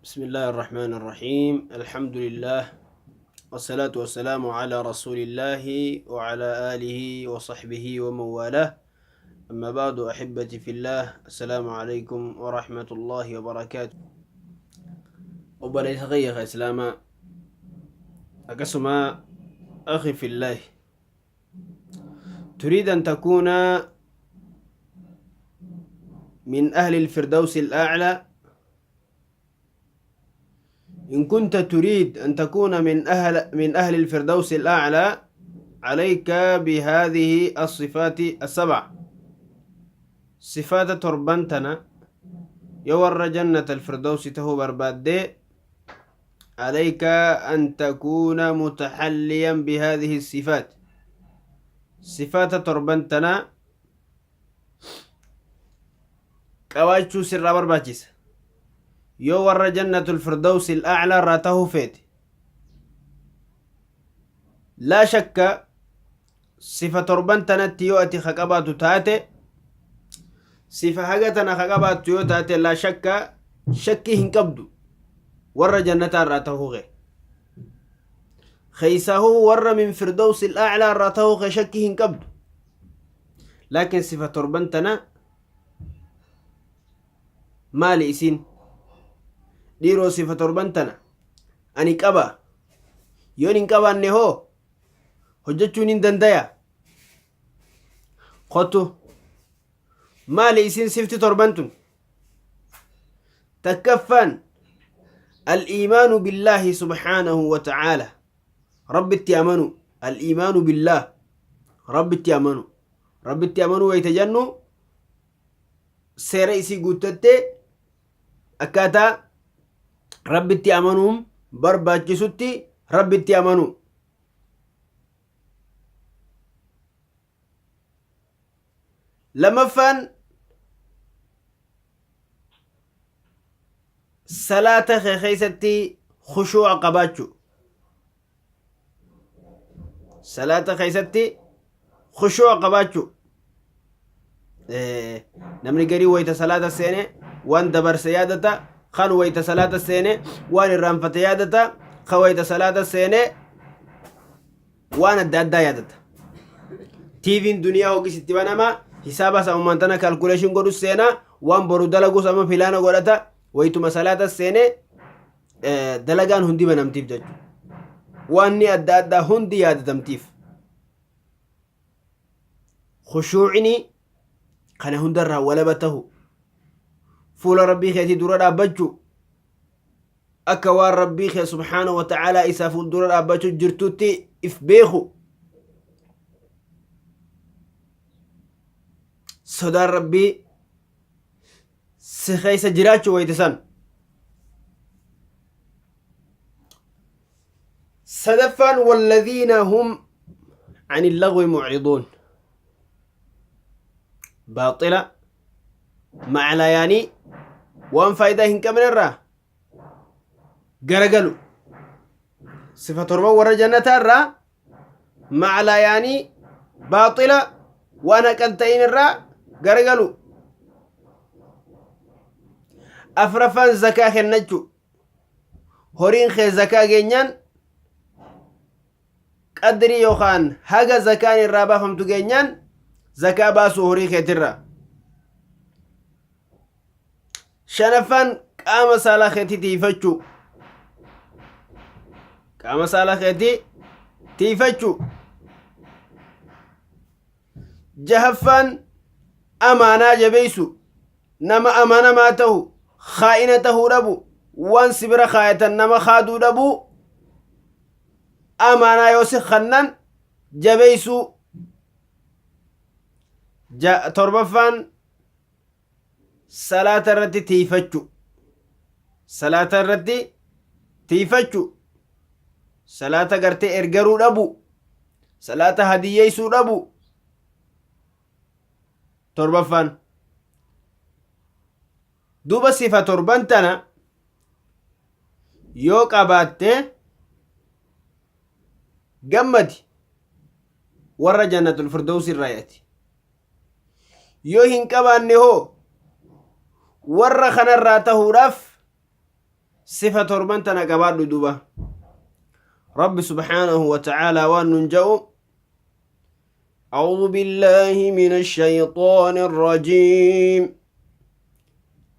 بسم الله الرحمن الرحيم الحمد لله والصلاة والسلام على رسول الله وعلى آله وصحبه ومن والاه أما بعد أحبتي في الله السلام عليكم ورحمة الله وبركاته وبليس غير إسلاما أقسم أخي في الله تريد أن تكون من أهل الفردوس الأعلى. إن كنت تريد أن تكون من أهل الفردوس الأعلى، عليك بهذه الصفات السبع. صفات torban tana yoo warra جنة الفردوس tahuu barbaadde، عليك أن تكون متحليا بهذه الصفات. صفات torban tana qabaachuu sirraa barbaachisa yoo warra جنة الفردوس الأعلى irraa tahuu feete. لا شك sifa torban tanatti yoo ati ka qabaatu taate, sifa haga tana ka qabaattu yoo taate, لا شك, shakkii hin qabdu, warra jannataa irraa tahuu kee, keessaahuu warra من فردوس الأعلى irraa tahuu kee shakkii hin qabdu. Laakiin sifa torban tana maali isin? Dhiiroo, sifa torban tana ani qaba? Yoon hin qabaanne hoo hojjechuun hin dandaya? Kottu, maali isin sifti torban tun? Takkaffaan الإيمان بالله سبحانه وتعالى, rabbitti amanu. الإيمان بالله, rabbitti amanu. Rabbitti amanu wayta jennu, seera isii guuttattee akkaataa rabbitti amanuun barbaachisutti rabbitti amanu. Lamaffaan salaata kee keessatti khushuu'a qabaachuu. Salaata keessatti khushuu'a qabaachuu. Namni garii wayita salaata seene waan dabarse yaadata, kan wayita salaata seene waan irraanfate yaadata, kan wayita salaata seene waan adda addaa yaadata. TVn duniyaa hogisitti banama, hisaaba samummaan tana calculation godhu seena, waan boru dalagus amma plan godhata. Wayituma salaata seene dalagaan hundi banamtiif jechuudha. Waanni adda addaa hundi yaadatamtiif. Khushuucni kana hundarraa walaba tahu, fuula rabbii keetii dura dhaabbachuu, akka waan rabbii kee سبحانه وتعالى isaa fuuldura dhaabbachuu jirtutti if beeku, sodaan rabbii si keessa jiraachuu wayte san. Sadaffaan والذين هم عن اللغو معرضون. Baaxila maclayaanii waan faayidaa hin qabne irraa garagalu. Sifa torban warra jannataa irraa maclayaanii baaxila waan haqan ta'in irraa garagalu. Afraffaan zakaa kennachuu. Horiin kee zakaa geenyaan, qadrii yookaan haga zakaan irraa baafamtu geenyaan, zakaa baasuu horii keetirraa. Shanaffaan qaama saalaa keetii tiifachuu. Qaama saalaa keetii tiifachuu. Jahaffaan amaanaa jabeessu, nama amanamaa ta'u, khaa'ina tahuu dhabu, waan si bira kaayatan nama kaaduu dhabu, amaanaa yoo si kannan jabeessuu. Torbaffaan salaata irratti tiifachuu. Salaata irratti tiifachuu, salaata gartee ergaruu dhabu, salaata hadiyyeessuu dhabu torbaffaan. Duuba sifa torban tana yoo qabaatte, gammadi, warra jannatul firdaus irraa yaati. Yoo hin qabaanne hoo, warra kanarraa tahuudhaaf Sifa torban tana qabaadhu duba. Rabbi subhaanahu wa ta'aalaa waan nun ja'u أعوذ بالله من الشيطان الرجيم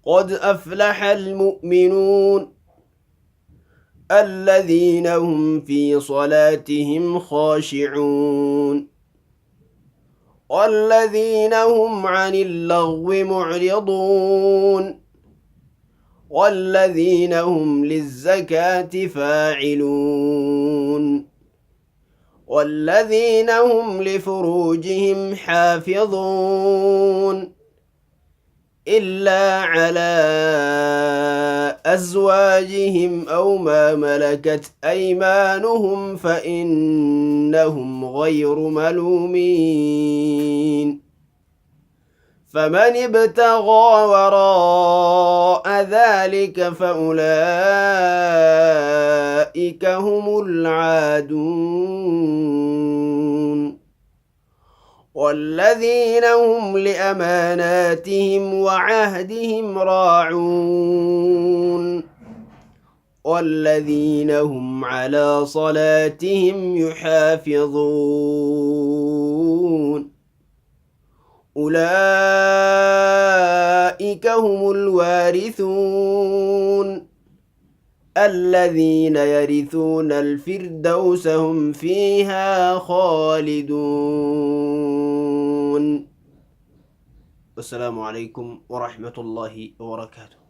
قد أفلح المؤمنون الذين هم في صلاتهم خاشعون والذين هم عن اللغو معرضون والذين هم للزكاة فاعلون والذين هم لفروجهم حافظون إلا على أزواجهم أو ما ملكت أيمانهم فإنهم غير ملومين فمن ابتغى وراء ذلك فأولئك هم العادون والذين هم لأماناتهم وعهدهم راعون والذين هم على صلاتهم يحافظون أولئك هم الوارثون الذين يرثون الفردوس هم فيها خالدون. والسلام عليكم ورحمة الله وبركاته.